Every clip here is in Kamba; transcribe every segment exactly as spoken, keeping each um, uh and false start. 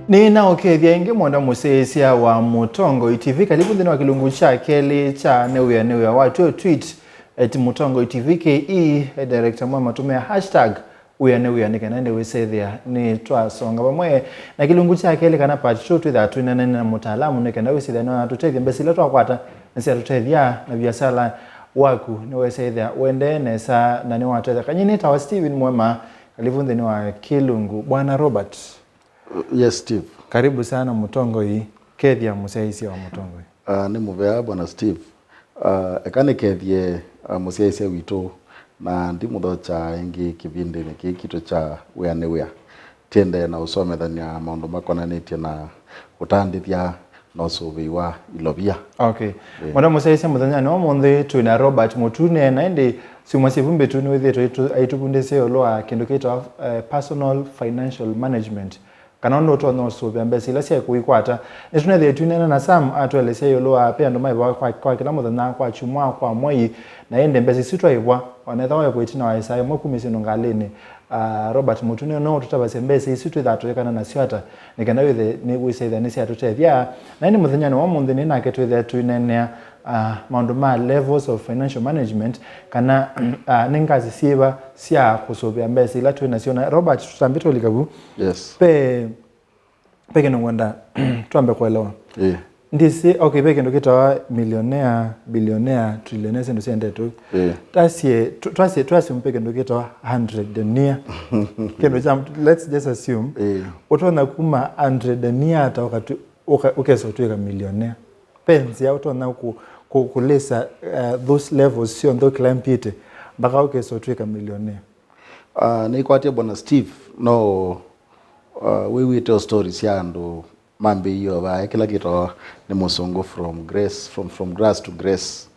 Nĩnaũkethya ĩngĩ mwenda mũsyaĩĩsya wa Mũtongoi T V. Kalivu nthĩnĩ wa kĩlungu kya kelĩ kya Nĩ Wĩa Nĩ Wĩa wa Twe Tweet at Mũtongoi T V K E, director mwe matũmĩa hashtag wĩa nĩ wĩa nĩ kenda ĩndĩ wĩsethĩa nĩ twasonga vamwe na kĩlungu kya kelĩ kana part two, twĩthaa twĩneenany'a na mũtaalamu nĩ kenda wĩsethĩa nĩwanatũtethya mbesa ila twakwata nĩsyatũtethya na viasala waku nĩwesethĩa ũendee nesa na nĩwatetheka. Nyie nĩtawa Steven Mwema, kalivu nthĩnĩ wa kĩlungu. Bwana Robert. Yes, Steve. Karibu sana Mũtongoi, kethya mũsyaĩĩsya wa Mũtongoi. Ah, nĩ mũvea, Bwana Steve. Ah, eka nĩkethye, ah, mũsyaĩĩsya witũ, na ndimũthokya ĩngĩ kĩvindĩnĩ kĩĩ kitũ kya Wĩa nĩ Wĩa. Tiendee na ũsomethany'a maũndũ makonanĩtye na ũtandĩthya na ũsũvĩi wa ilovia. Okay. Yeah. Mwenda mũsyaĩĩsya, mũthenyanĩ wa ũmũnthĩ twĩ na Robert Mũtune, na ĩndĩ syumwa syĩvu mbĩtu nĩwĩthĩĩtwe aitũ-, aitũvundĩsya ĩũlũ wa kĩndũ kĩtawa, eh, personal financial management, kana ũndũ ũtonya ũsũvĩa mbesa ila syaĩ kũikwata. Nĩtũnethĩĩtwe twĩneena na Sam atũelesya ĩũlũ wa ve andũ maĩvwa kwa, kwa kĩla mũthenya, kwa kyumwa, kwa mwei, na ĩndĩ mbesa isu twaĩvwa, o na ethĩwa waĩvwa ĩtina wa ĩsaa ĩmwe kumya syĩndũ ngalĩnĩ. Ah, Robert Mũtune no ũtũtavasye mbesa isu twĩthaa tũyĩkana nasyo ata, nĩ kenda wĩthe-, nĩ wĩsethĩa nĩsyatũtethya. Na ĩndĩ mũthenyanĩ wa ũmũnthĩ nĩ nake twĩthĩa twĩneenea ah, maũndũ ma levels of financial management, kana, ah, nĩ ngazi syĩva sya kũsũvĩa mbesa ila twĩ nasyo. Na Robert, tũtambĩte ũlika vu. Yes. Ve, ve kĩndũ ngwenda twambe kũelewa. Ĩĩ. Ndĩsĩ, okay, ve kĩndũ kĩtawa millionaire, billionaire, trillionaire, syĩndũ syendetwe. Ĩĩ. Twasye, tw-, twasye, twasye ve kĩndũ kĩtawa hundred denia. Kĩndũ kya, let's just assume. Ĩĩ. Ũtonya kuma hundred denia ata ũkatwĩ-, ũka-, ũkesa ũtw'ĩka millionaire. Ve nzĩa ũtonya kũ-, kũ-, kũlĩsa, eh, those levels syonthe ũkĩlambĩte mpaka ũkesa ũtw'ĩka millionaire? Ah, nĩkwatya Bwana Steve, no, ah, wĩw'ĩte o story sya andũ mambĩĩie o vaa, kĩla kĩtawa nĩ mũsũngũ from grace, from, from grass to grace.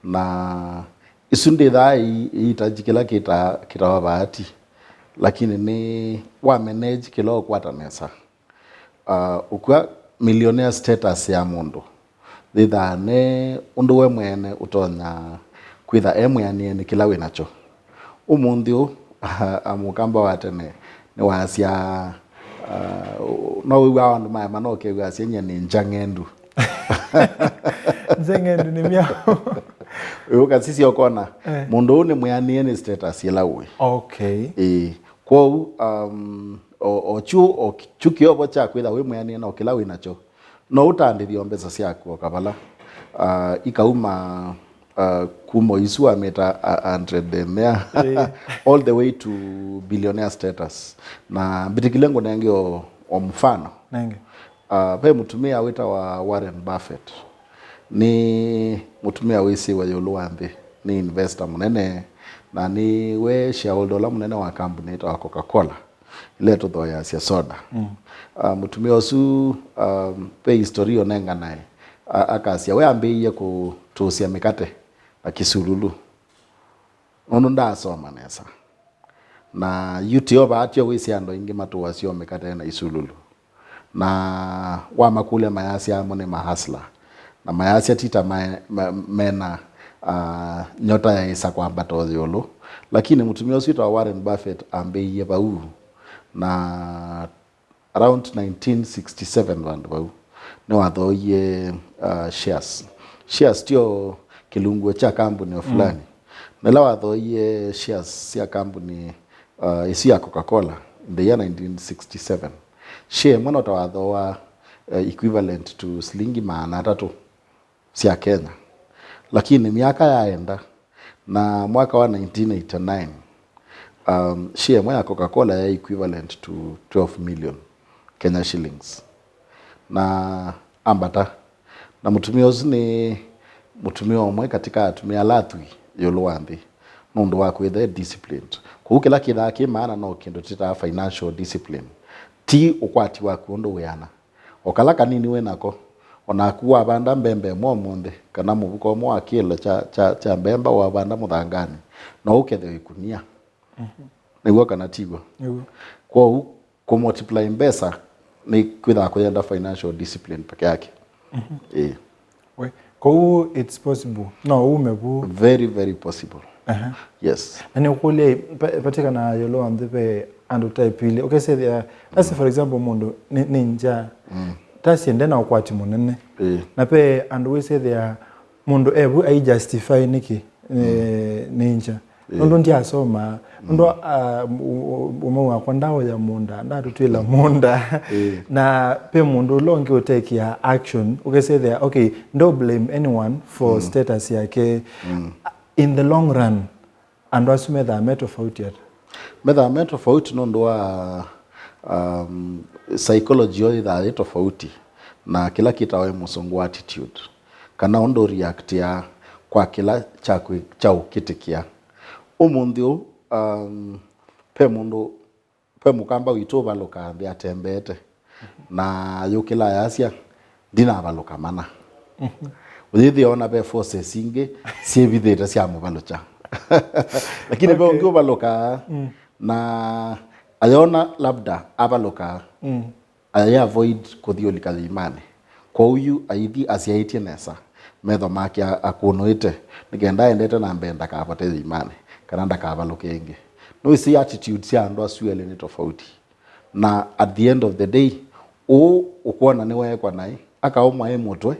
Na isu ndĩthaa i-, iitaji kĩla kĩta-, kĩtawa vaati, lakini nĩ wa manage kĩla ũkwata nesa. Ah, ũkw'a millionaire status ya mũndũ yĩthaa ne ũndũ we mwene ũtonya kwĩtha e mwĩanĩe nĩ kĩla wĩ nakyo. Ũmũnthĩ ũũ, a Mũkamba wa tene nĩwasya, ah, no wĩw'aa andũ maema no ũkew'a asya nyie nĩ nja ng'endu. Nja ng'endu nĩ myaũ? Ũkasisya ũkona, eh, mũndũ ũũ nĩ mwĩanĩe nĩ status ĩla ũĩ. Okay. Ĩĩ. Kwoou, um, o, o kyu, o kyu kĩovo kya kwĩtha wĩ mwĩanĩe na o kĩla wĩ nakyo, no ũtandĩthye o mbesa syaku o kavala, ah, ikauma, ah, kuma o isu wamĩta a hundred denia, ĩĩ, all the way to billionaire status. Na mbĩtĩkĩle ngũnenge o, o mũfano. Nenge. Ah, ve mũtumĩa wĩtawa Warren Buffett. Nĩ mũtumĩa wĩsĩwe ĩũlũ wa nthĩ, nĩ investor mũnene, na nĩwe shareholder ũla mũnene wa kambuni ĩtawa Coca-Cola, ĩla ĩtũthooeasya soda. Mm. Ah, mũtumĩa ũsu, ah, ve historia ũnenganae, a-, akasya we ambĩĩie kũtũũsya mĩkate na kĩsululu, nũndũ ndaasoma nesa. Na yu tĩ o vaa tyo wĩsĩ andũ aingĩ matũasya o mĩkate na isululu. Na wamakũlya mayasya amo nĩ mahasla. Na mayasya ti ta mae-, ma-, mena, ah, nyota ya ĩsa kwambata o ĩũlũ. Lakini mũtumĩa ũsu wĩtawa Warren Buffett ambĩĩie vau. Na around nineteen sixty-seven vandũ vau, nĩwathooie, uh, shares. Shares tyo kĩlunguo kya kambuni o fulani. Mm. Na ĩla wathooie shares sya kambuni, uh, ĩsu ya Coca-Cola in the year nineteen sixty-seven, share ĩmwe no ta wathooa, uh, equivalent to silingi maana atatũ sya Kenya. Lakini myaka yaenda, na mwaka wa nineteen eighty-nine, um, share ĩmwe ya Coca-Cola yaĩ equivalent to twelve million Kenya shillings. Na ambata. Na mũtumĩa ũsu nĩ mũtumĩa ũmwe katika atumĩa ala athwii ĩũlũ wa nthĩ, nũndũ wa kwĩtha e disciplined. Kwoou kĩla kĩthaa kĩ maana no kĩndũ tĩtaa financial discipline. Ti ũkwati waku ũndũ wĩana. O kala kanini wĩ nako, o naku wavanda mbembe ĩmwe ũmũnthĩ, kana mũvuko ũmwe wa kĩlo kya, kya, kya mbemba wavanda mũthanganĩ, no ũkethĩwe ikunia. Mhm. Nĩw'o kana tiw'o? Nĩw'o. Kwoou, kũmultiply mbesa nĩ kwĩthaa kũyenda financial discipline peke yake. Mhm. Ĩĩ. We, kwoou it's possible. No ume vu. Very, very possible. Aha. Yes. Na nĩ ũkũlya, patikana yolo wa nthĩ ve andũ type ilĩ. Ũkesethĩa, let's say for example, mũndũ nĩ, nĩ nja, mm, tasi ende na ũkwati mũnene. Eh. Na ve andũ wĩsethĩa mũndũ evu ai justify nĩkĩ, eh, nĩ nja. Eh. Nũndũ ndiasoma, nũndũ, ah, u-, u-, ũmwe wakwa ndaoya mũũnda, ndatũtwĩla mũũnda. Eh. Na ve mũndũ ũla ũngĩ ũtekĩa action, ũkesethĩa, okay, don't blame anyone for status yake. Mm. In the long run, andũ asu methaa me tofauti ata? Methaa me tofauti nũndũ wa, um, psychology yo yĩthaa yĩ tofauti na kĩla kĩtawa mũsũngũ wa attitude, kana ũndũ reactia kwa kĩla kya kwĩ-, kya ũkĩtĩkĩa. Ũmũnthĩ ũũ, um, ve mũndũ, ve mũkamba witũ ũvalũkaa nthĩ atembeete, na yũkĩla ayasya, "Ndinavalũka mana." Ũyĩthĩa ona ve forces ingĩ syĩvithĩte syamũvalũkya. Lakini ve ũngĩ ũvalũkaa, na ayona labda avalũkaa, ayavoid kũthi ũlika yĩimanĩ. Kwoou yu aithi asyaĩtye nesa, metho make a-, akũnũĩte, nĩ kenda aendete na mbee ndakavote yĩimanĩ, kana ndakavalũke ĩngĩ. Nũĩsĩ attitude sya andũ asu elĩ nĩ tofauti. Na at the end of the day, ũũ ũkwona nĩweekwa naĩ, akaũmwa ĩ mũtwe,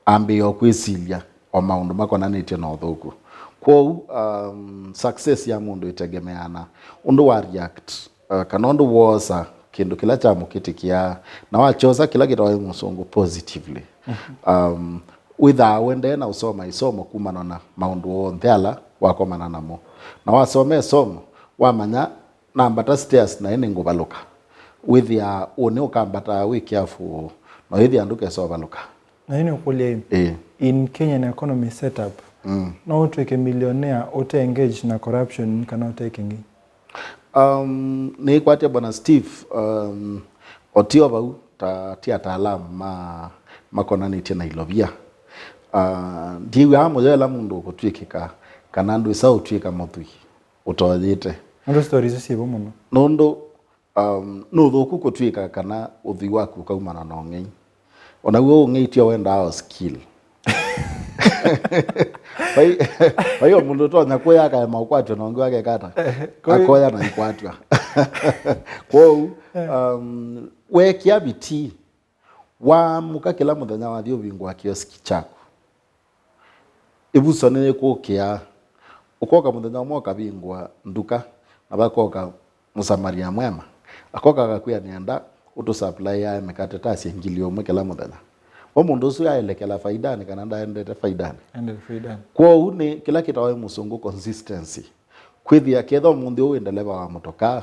ambĩĩa o kwĩsilya o maũndũ makonanĩtye na ũthũku. Kwoou, um, success ya mũndũ ĩtegemeana ũndũ wa react, uh, kana ũndũ woosa kĩndũ kĩla kyamũkĩtĩkĩaa, na wakyosa kĩla kĩtawa ĩ mũsũngũ positively. Um, wĩthaa ũendee na ũsoma ĩsomo kumana na maũndũ onthe ala wakomana namo. Na wasoma ĩsomo, wamanya nambata stairs naĩ nĩngũvalũka. Wĩthĩaa ũnĩ ũkambataa wĩ careful, na wĩthĩa ndũkesa ũvalũka. Na yu nĩũkũlya ĩ, ĩĩ, in Kenyan economy setup, mm, no ũtw'ĩke millionaire ũte engage na corruption kana ũte kĩng'ei? Um, nĩkwatya Bwana Steve, um, otio vau ta ti ataalamu ma makonanĩtye na ilovia. Uh, ndiw'aa mũyo ĩla mũndũ ũkũtw'ĩkĩka kana ndwĩsa ũtw'ĩka mũthwii ũtoyĩte. Nũndũ story isu syĩvo mũno. Nũndũ, um, nũthũku kũtw'ĩka kana ũthwii waku ũkaumana na ũng'ei. Ona w'o ũng'ei tio wendaa o skill. Vai, vai o mũndũ ũtonya kũya akaema ũkwatw'a na ũngĩ wake kata. Ehe, kũi- akoya na ikwatw'a. Kwoou, um, weekĩa vitii, waamũka kĩla mũthenya wathi ũvingũa kioski kyaku. Ĩvuso nĩyĩkũkĩaa. Ũkoka mũthenya ũmwe ũkavingũa nduka, na vakoka Mũsamaria mwema. Akoka akakwĩa, "Nĩenda ũtũsupplyĩae mĩkate ta syĩ ngili ũmwe kĩla mũthenya." We mũndũ ũsu aelekela faidanĩ kana ndaendete faidanĩ? Endete faidanĩ. Kwoou nĩ kĩla kĩtawa ĩ mũsũngũ consistency. Kwĩthĩa ketha ũmũnthĩ ũũ wĩ ndeleva wa mũtokaa,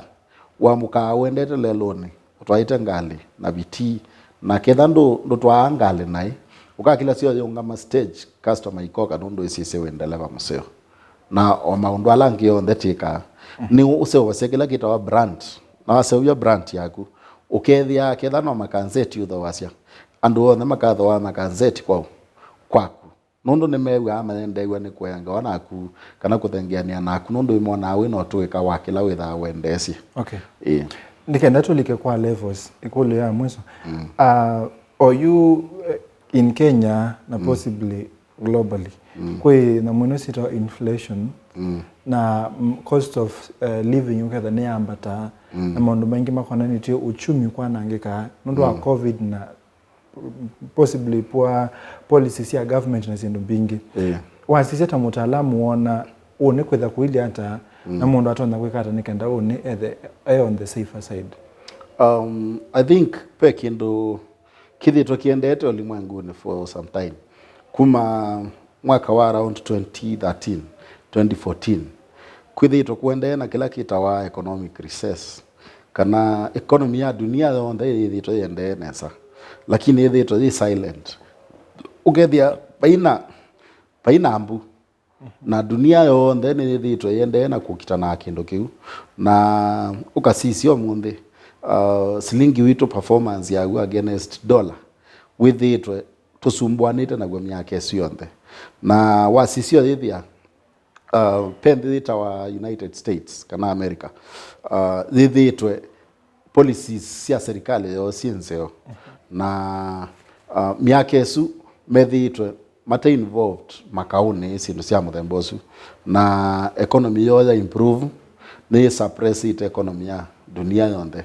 wamũkaa ũendete lelũnĩ, ũtwaĩte ngalĩ na vitii, na ketha ndũ-, ndũtwaa ngalĩ naĩ, ũkakĩla syo yĩũngama stage, customer ikoka nũndũ ĩsĩsĩ wĩ ndeleva mũseo. Na o maũndũ ala angĩ onthe twĩkaa, nĩ ũseũvasya kĩla kĩtawa brand. Na waseũvya brand yaku, ũkethĩa ketha no makanzeti ũthooasya, andũ onthe makathoa makanzeti kwau, kwaku. Nũndũ nĩmew'aa mayendeew'a nĩ kũengewa naku, kana kũthengeanĩa naku, nũndũ ĩmonaa wĩ na ũtũĩka wa kĩla wĩthaa wendeesye. Okay. Ĩĩ. Nĩ kenda tũlike kwa levels, ĩkũlyo ya mwiso. Mm. Uh, oyu, eh, in Kenya na, mm, possibly globally, mm, kwĩ nyamũ ĩno syĩtawa inflation, mm, na, mm, cost of, eh, living ũketha nĩyambataa, mm, na maũndũ maingĩ makonanĩtye uchumi kwanangĩkaa nũndũ wa, mm, covid na possibly poor policy sya government na syĩndũ mbingĩ. Yeah. Wasisya ta mũtaalamu wona ũnĩ kwĩtha kũilye ata, mm, na mũndũ atonya kwĩka ata nĩ kenda ũnĩ ethe e on the safer side? Um, I think ve kĩndũ kĩthĩtwe kĩendete ũlimwengũnĩ for some time. Kuma mwaka wa around twenty thirteen, twenty fourteen, kwĩthĩtwe kũendee na kĩla kĩtawa economic recess, kana economy ya dunia yonthe yĩthĩtwe yĩendee nesa, lakini yĩthĩtwe yĩ silent. Ũkethĩa vaina, vaina mbu, na dunia yonthe nĩyĩthĩtwe yĩendee na kũkitana na kĩndũ kĩu. Na ũkasisya ũmũnthĩ, uh, silingi witũ performance yaku against dollar wĩthĩtwe tũsumbũanĩte naw'o myaka ĩsu yonthe. Na wasisya yĩthĩa, uh, ve nthĩ yĩtawa United States kana America, uh, yĩthĩĩtwe policies sya serikali yoo syĩ nzeo, na, uh, myaka ĩsu methĩĩtwe mate involved makaũnĩ syĩndũ sya mũthemba ũsu, na economy yoo ya improve, nĩ suppressite economy ya dunia yonthe.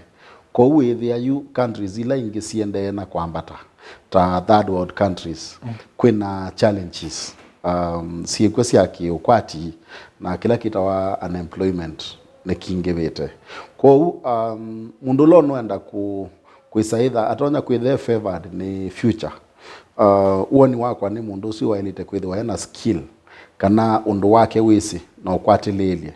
Kwoou wĩthĩa yu countries ila ingĩ siendee na kwambata, ta third world countries, kwĩna challenges, um, syĩkw'o sya kĩũkwati na kĩla kĩtawa unemployment nĩkingĩvĩte. Kwoou, um, mũndũ ũla ũnũenda kũ-, kwĩsa ĩtha atonya kwĩthĩa favored nĩ future. Uh, woni wakwa nĩ mũndũ ũsu waĩlĩte kwĩthĩwa ena skill kana ũndũ wake wĩsĩ na ũkwatĩlĩĩlye.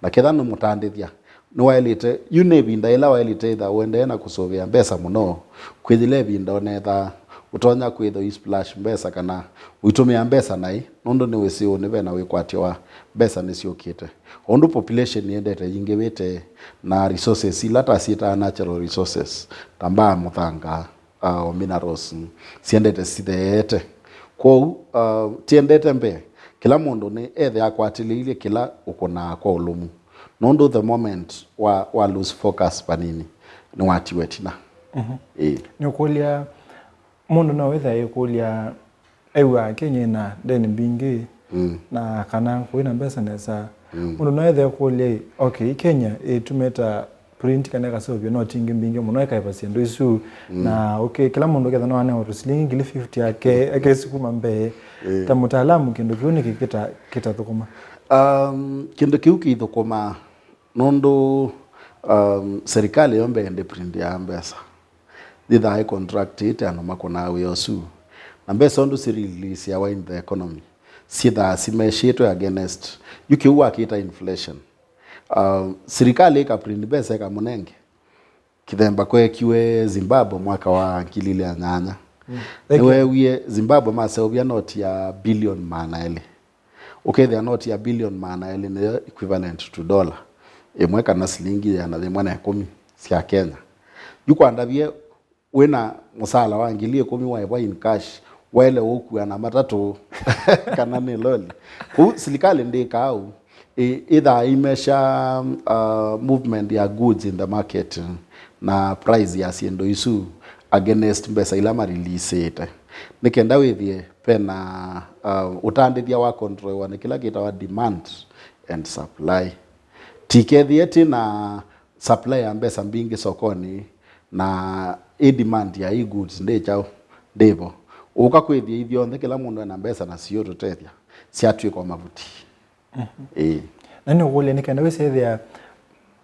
Na ketha nĩ mũtandĩthya, nĩwaĩlĩte, yu nĩ ĩvinda ĩla waĩlĩte ĩtha ũendee na kũsũvĩa mbesa mũno, kwĩyĩla ĩvinda ũnetha ũtonya kwĩthwa ũisplash mbesa kana ũitũmĩa mbesa naĩ, nũndũ nĩwĩsĩ ũnĩ vena wĩkwatyo wa mbesa nĩsyũkĩte. O ũndũ population yendete yingĩvĩte, na resources ila tasyĩtaa natural resources, ta mbaa, mũthanga, uh, o minerals, mm, siendete sitheete. Kwoou, uh, tiendete mbee, kĩla mũndũ nĩ ethe akwatĩlĩilye kĩla ũkũnaa kwa ũlũmu, nũndũ the moment wa, wa lose focus vanini, nĩwatiwe ĩtina. Mhm. Ĩĩ. Nĩũkũlya, mũndũ no wĩtha ĩkũlya, ew'aa Kenya ĩna ndeni mbingĩ, mm, na kana kũi na mbesa nesa. Mm. Mũndũ no ethe kũlya, okay, Kenya ĩtumĩta print kana ĩkaseũvya noti ingĩ mbingĩ mũno ĩkaĩva syĩndũ isu. Mm. Na, okay, kĩla mũndũ ketha no anewa tũsilingi ngili fifty ake, mm, akesukuma mbee. Eh. Ta mũtaalamu, kĩndũ kĩu nĩkĩ kĩta-, kĩtathũkũma? Um, kĩndũ kĩu kĩithũkũma nũndũ, um, serikali yo mbee ndĩprintĩaa mbesa. Yĩthaa ĩ contract ĩte andũ makũnaa wĩa ũsu. Na mbesa ũndũ sireleaseawa in the economy, syĩthaa simeshĩtwe against, yu kĩu wakĩta inflation. Uh, sirikali ĩkaprint mbesa ĩkamũnenge. Kĩthemba kwekiwe Zimbabwe mwaka wa ngili ilĩ na nyanya. Mm. Nĩweewie Zimbabwe maseũvya noti ya billion maana elĩ. Ũkethĩa noti ya billion maana elĩ nĩyo equivalent to dollar ĩmwe kana silingi ĩana yĩmwe na ĩkũmi sya Kenya. Yu kwandavye wĩna mũsala wa ngili ĩkũmi waĩvwa in cash, waĩle ũkua na matatũ kana nĩ loli. Kũu silikalĩ ndĩkaa ũu, ĩ-, ĩthaa imesha, uh, movement ya goods in the market na price ya syĩndũ isu against mbesa ila mareleasĩte, nĩ kenda wĩthĩe pena, uh, ũtandĩthya wa controliwa nĩ kĩla kĩtawa demand and supply. Tikethĩe tĩ na supply ya mbesa mbingĩ sokonĩ, na ĩ demand ya ĩ goods ndĩ kyaũ, ndĩvo. Ũka kwĩthĩa ithyonthe kĩla mũndũ ena mbesa na siũtũtethya, syatw'ĩka o mavuti. Mhm. Ĩĩ. Na nĩũkũlya nĩ kenda wĩsethĩa,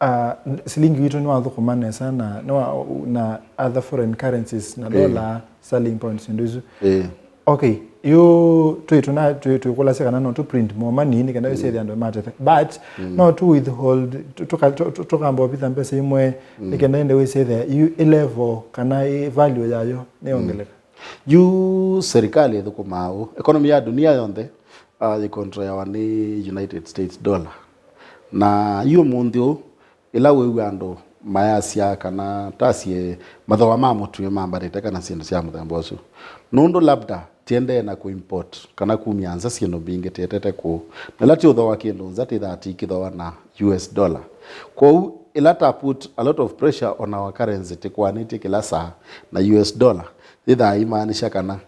ah, silingi witũ nĩwathũkũma nesa na, nĩwa-, na other foreign currencies na, ĩĩ, dollar, sterling, pounds, syĩndũ isu. Ĩĩ. Okay, yu twĩ tũna, twĩ, twĩkũlasya kana no tũ print more money nĩ kenda, mm, wĩsethĩa andũ matetheka. But, mm, no tũ withhold, tũ-, tũka-, tũ-, tũ-, tũkamba ũvitha mbesa imwe, mm, nĩ kenda ende wĩsethĩa yu ĩ level kana ĩ value yayo nĩyongeleka. Mm. Yu serikali ĩthũkũmaa ũu. Economy ya dunia yonthe, uh, yĩkontroyawa nĩ United States dollar. Na yu ũmũnthĩ ũũ, ĩla wĩw'a andũ mayasya kana tasye mathooa ma mũtuĩ mambatĩte kana syĩndũ sya mũthemba ũsu, nũndũ labda tiendee na kũimport kana kumya nza syĩndũ mbingĩ tietete kũu, na ĩla tiũthooa kĩndũ nza tĩthaa tikĩthooa na U S dollar. Kwoou ĩla ta put a lot of pressure on our currency, tĩkũanĩtye kĩla saa na U S dollar, yĩthaa imaanisha kana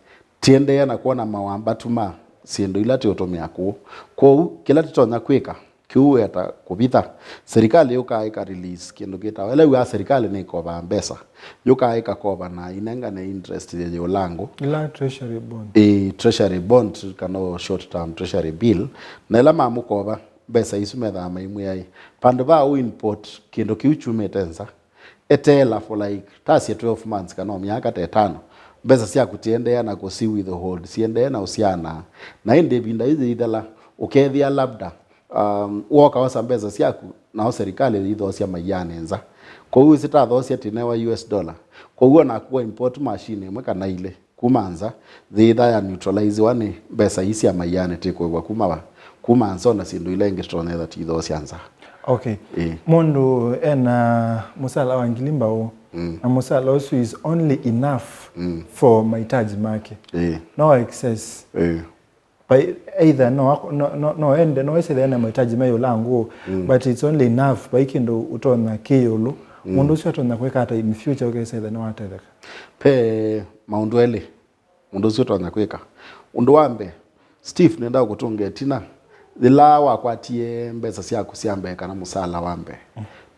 tiendee na kwona mawambatu ma syĩndũ ila tiũtũmĩa kũu. Kwoou kĩla tĩtonya kwĩka, kĩu wĩata kũvitha. Serikali yũkaa ĩka release kĩndũ kĩtawa, ĩla wĩaa serikali nĩkovaa mbesa, yũkaa ĩkakova na inengane interest yĩ ĩũlangũ. Ila treasury bond. Ĩĩ, treasury bond, kana o short term treasury bill. Na ĩla mamũkova, mbesa isu methaa maimwĩai, vandũ va ũ import kĩndũ kĩu kyumĩte nza, eteela for, like, tasye twelve months kana o myaka ta ĩtano, mbesa syaku tiendeea na kũsi withhold, siendee na ũsyaanaa. Na ĩndĩ ĩvinda yĩu yĩithela, ũkethĩa labda, um, woka wosa mbesa syaku, nao serikali yĩithoosya maianĩ nza. Kwoou ĩsĩ tathoosya tĩnewa U S dollar. Kwoou onaku wa import machine ĩmwe kana ilĩ kuma nza, yĩitha ya neutralizewa nĩ mbesa ii sya maianĩ tĩkũĩvwa kuma va, kuma nza, ona syĩndũ ila ingĩ tũtonya ĩtha tiithoosya nza. Okay. Ĩĩ. Mũndũ ena mũsala wa ngili mbaũ, mm, na mũsala ũsu is only enough, mm, for mahitaji make. Ĩĩ. No excess. Ĩĩ. By either no, no, no, no ende, no ĩsĩthĩa na mahitaji me ĩũlangũ, mm, but it's only enough, vai kĩndũ ũtonya kĩ ĩũlũ. Mm. Mũndũ ũcio atonya kwĩka ata in future ũkesĩthĩa nĩwatetheka? Ve maũndũ elĩ mũndũ ũcio ũtonya kwĩka. Ũndũ wa mbee, Steve, nenda kũtũnga ĩtina. Yĩla wakwatie mbesa syaku sya mbee kana mũsala wa mbee,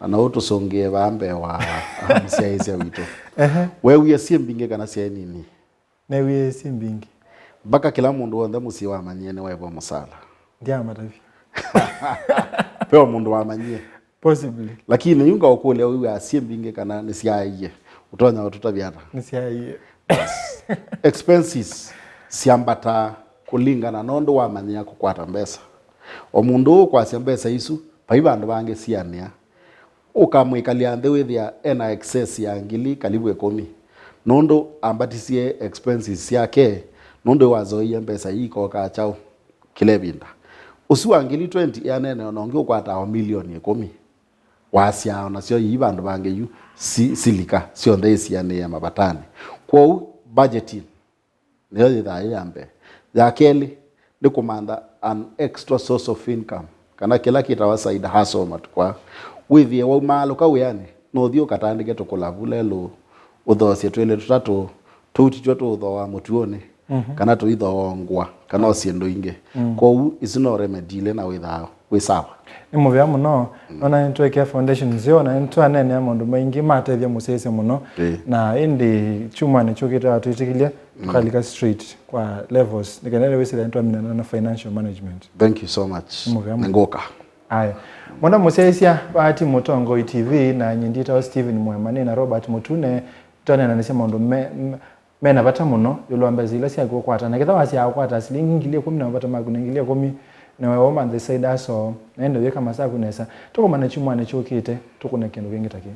na no ũtũsũngĩe vaa mbee wa mũsyaĩĩsya witũ, Ehe. weewie syĩ mbingĩ kana syaĩ nini? Neewie syĩ mbingĩ. Mpaka kĩla mũndũ w'onthe mũsyĩ wamanyie nĩwaĩvwa mũsala? Ndyamatavya. Ve o mũndũ wamanyie? Possibly. Lakini yu ngaũkũlya, wĩw'aa syĩ mbingĩ kana nĩsyaaie? Ũtonya ũtũtavya ata? Nĩsyaaie. Expenses syambataa kũlingana na ũndũ wamanyĩa kũkwata mbesa. O mũndũ ũkwasya mbesa isu, vai vandũ vangĩ sianĩa. Ũkamwĩkalya nthĩ wĩthĩa ena excess ya ngili kalivu ĩkũmi, nũndũ ambatisye expenses syake, nũndũ wazoeie mbesa ii ikokaa kyaũ kĩla ĩvinda. Ũsu wa ngili twenty ĩanene, ona ũngĩ ũkwataa o milioni ĩkũmi. Wasyaa onasyo ii vandũ vangĩ yu si-, silika, syonthe isianĩe mavatanĩ. Kwoou budgeting nĩyo yĩthaa yĩ ya mbee. Ya kelĩ nĩ kũmantha an extra source of income, kana kĩla kĩtawa side hustle matukũ aa. Wĩthĩe waumaalũka wĩanĩ, no ũthi ũkatandĩke tũkũla vula ĩlũũ, ũthoosye twĩlĩ tũtatũ, tũu titw'o tũũthooa mũtuonĩ, Mhm. kana tũithooa ngũa, kana o syĩndũ ingĩ. Mm. Kwoou isu no remedy ile na wĩthaa wĩ sawa. Nĩ mũvea mũno. Mm. Nona nĩtwekea foundation nzeo, na nĩtwaneenea maũndũ maingĩ matethya mũsyaĩĩsya mũno. Ĩĩ. Na ĩndĩ kyumwanĩ kyũkĩte watwĩtĩkĩlya, Mm. tũkalika straight kwa levels, nĩ kana wĩsĩla nĩtwaminana na financial management. Thank you so much. Nĩ mũvea mũno. Nĩngũka. Aya. Mũno mũsyaĩĩsya, vaa ti Mũtongoi T V, na nyie ndĩtawa Steven Mwema, nĩ na Robert Mũtune, twaneenanĩsya maũndũ me, me, mena vata mũno ĩũlũ wa mbesa ila syaku ũkwata. Na ketha wasyaa ũkwata silingi ngili ĩkũmi na mavata maku nĩ ngili ĩkũmi, na wewa ũmanthe side hustle, na ĩndĩ wĩka masaku nesa. Tũkomane kyumwanĩ kyũkĩte, tũkũne kĩndũ kĩngĩ ta kĩĩ.